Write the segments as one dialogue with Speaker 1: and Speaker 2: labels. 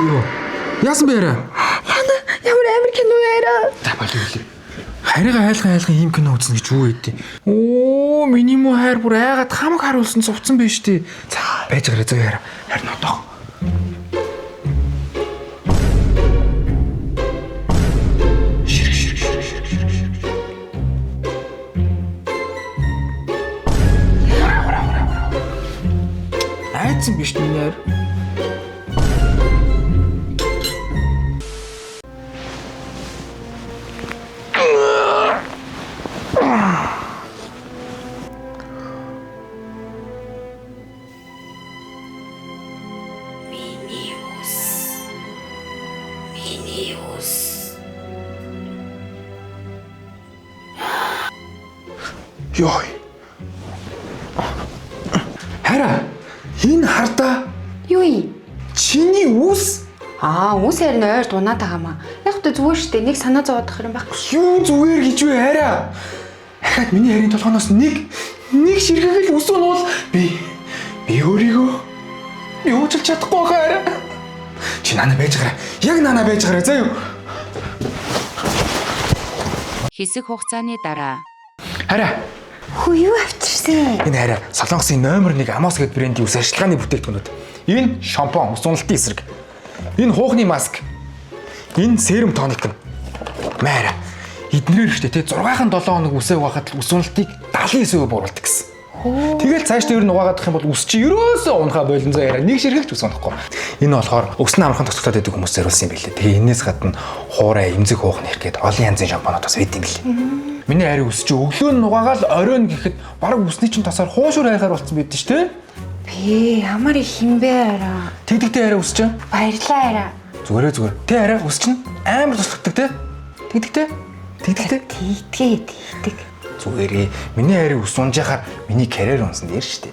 Speaker 1: Юу? Яасан бэ арай?
Speaker 2: Яна ямар амар кино яриа.
Speaker 1: За болов үлээ. Харига айлхан айлхан ийм кино үзнэ гэж юу өгдөө. Оо, миний муу хайр бүр айгаад хамаг харуулсан цувцсан байж тээ. За, байж гараа зөө яра. Харин одоох. Ширх ширх ширх ширх ширх ширх. Хураа хураа хураа хураа. Айцсан биш миний хайр.
Speaker 2: Миний ус. Миний ус.
Speaker 1: Йой. Хараа энэ хардаа
Speaker 2: Юу юм?
Speaker 1: чиний үс
Speaker 2: Аа, ус харин ойр дунаад байгаа маа. Яг тэ зүгээр штэ нэг санаа зовоодох юм байхгүй.
Speaker 1: Юу зүгээр гэж вэ хараа? Дахиад миний харийн толгооноос нэг нэг ширхэг л үс унвал би би өөрийгөө би уучлах чадахгүй байхаа хараа. Чи нана байж гараа. Яг нана байж гараа заа юу?
Speaker 3: Хэсэг хугацааны дараа
Speaker 1: Хараа.
Speaker 2: Хөө юу авчирсан?
Speaker 1: Энэ хараа Солонгосын номер 1 Amos гэдэг брендийн үс арчилгааны бүтээгдэхүүнүүд. Энэ шампунь, ус уналтын эсрэг. Энэ хуухны маск. Энэ серум тоник нь. Маараа. Эднэрээр ихтэй те 6-хан 7 хоног үсээ угаахад ус уналтыг 79% бууруулдаг гэсэн. Тэгэл цаашдаа ер нь угаагаадах юм бол ус чи ерөөсөө унахаа болон заа яриа. Нэг ширхэгч ус унахгүй. Энэ болохоор өснө амархан тусгалтаад байдаг хүмүүс зориулсан юм билээ. Тэгээ энэс гадна хуурай, эмзэг хуухны хэрэг гээд олон янзын шампунууд бас байд юм билээ. Миний хари ус чи өглөө нь угаагаал оройн гэхэд бараг усны чинь тасаар хуушуур хайхаар болцсон байд нь ш тэ.
Speaker 2: Би ямар их юм бэ араа.
Speaker 1: Тэгдэгтэй хари ус чинь
Speaker 2: Баярлаа араа.
Speaker 1: зүгээрээ зүгээр. Тэ хари ус чинь амар туслахдаг тэ. Тэгдэгтэй. Тэгдэгтэй.
Speaker 2: Тэгтгээ тэгдэг.
Speaker 1: Зүгээрээ миний хари ус унжаахаар миний карьер унсан дээр штэ.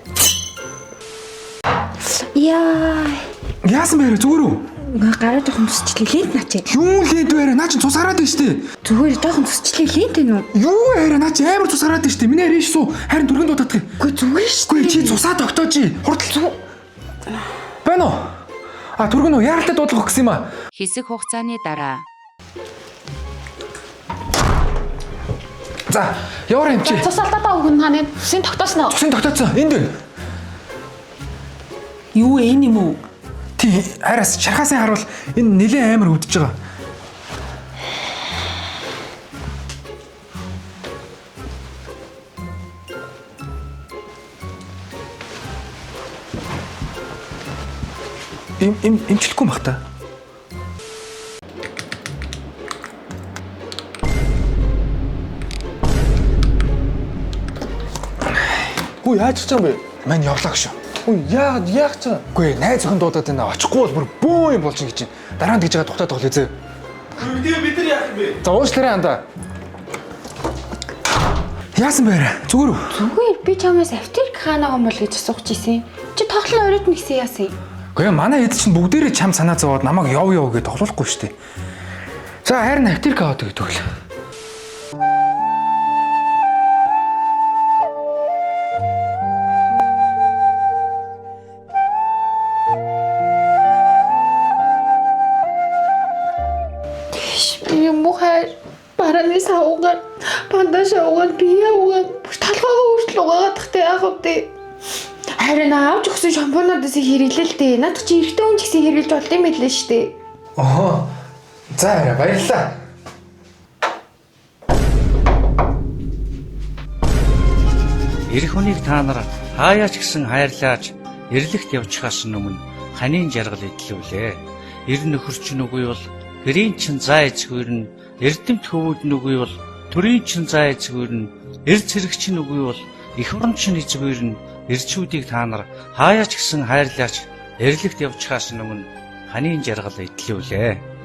Speaker 2: Яа.
Speaker 1: Яасан бэ хари зүгээр үү?
Speaker 2: Гараа жоохон тусчлээ лент начээ.
Speaker 1: Юу лээд вэ хари? Наа чинь цус хараад байна штэ.
Speaker 2: Зүгээр жоохон тусчлээ лент энэ үү?
Speaker 1: Юу хараа наа чи амар цус хараад байна штэ. Миний харин суу харин түргэн дуудах юм.
Speaker 2: Үгүй зүгээр штэ.
Speaker 1: Үгүй чи цусаа тогтоож. Хурдл. Байна уу? А түргэн үү яаралтай дуудлага өгсөн юм а.
Speaker 3: хэсэг хугацааны дараа
Speaker 1: За яваар юм чи.
Speaker 4: Цус алдаа өгнө ханы цусын тогтоосноо.
Speaker 1: Цусын тогтооцсон. Энд байна.
Speaker 5: Юу энэ юм уу?
Speaker 1: Тий хараас шархаасаа харуул энэ нэлээ амар өвдөж байгаа. Эм эм эмчлэхгүй юм бах та.
Speaker 6: Хүү яаж ч юм бэ?
Speaker 1: Мань явлаа гэж.
Speaker 6: Хүү яагаад яах ч юм?
Speaker 1: Үгүй найз охин дуудаад байна. Очихгүй бол бүр бөөн юм болчих гэж байна. Дараа нь тэгж байгаа тухтай тоглоё зөө.
Speaker 6: Тэгээ бид нар яах юм бэ?
Speaker 1: За уушлаарай андаа. Яасан бэ арай? Зүгээр үү?
Speaker 2: Зүгээр би чамаас аптек хаана байгаа юм бол гэж асуух чийсэн. Чи тоглон оройтно гэсэн яасан юм?
Speaker 1: Гэхдээ манай хэд чинь бүгдээрээ чам санаа зовоод намайг яв яв гэж тоглохгүй шүү дээ. За харин аптек аваад өгдөг л.
Speaker 2: Тийш би юм уу хайр. Барааны савгаар, панда шавгаар, бие угаан, бүр толгоогоо хүртэл угаагаадахтай яах вэ? Харин авч өгсөн шампунуудаас хэрэглээ л дээ. Надад чи эрэгтэй хүн ч гэсэн хэрэглэж болд юм билээ шүү дээ.
Speaker 1: Оо. За арай баярлалаа.
Speaker 7: Ирэх хүнийг та нар хаяач гисэн хайрлаач эрлэгт явчихаас өмнө ханийн жаргал эдлүүлээ. Эр нөхөр чинь үгүй бол гэрийн чин заа эзгүүр нь, эрдэмт хөвүүд нь үгүй бол төрийн чин заа эзгүүр нь, эр цэрэг чинь үгүй бол эх орон чин эзгүүр нь, эрчүүдийг та нар хаяач гисэн хайрлаач эрлэгт явчихаас өмнө ханийн жаргал эдлүүлээ.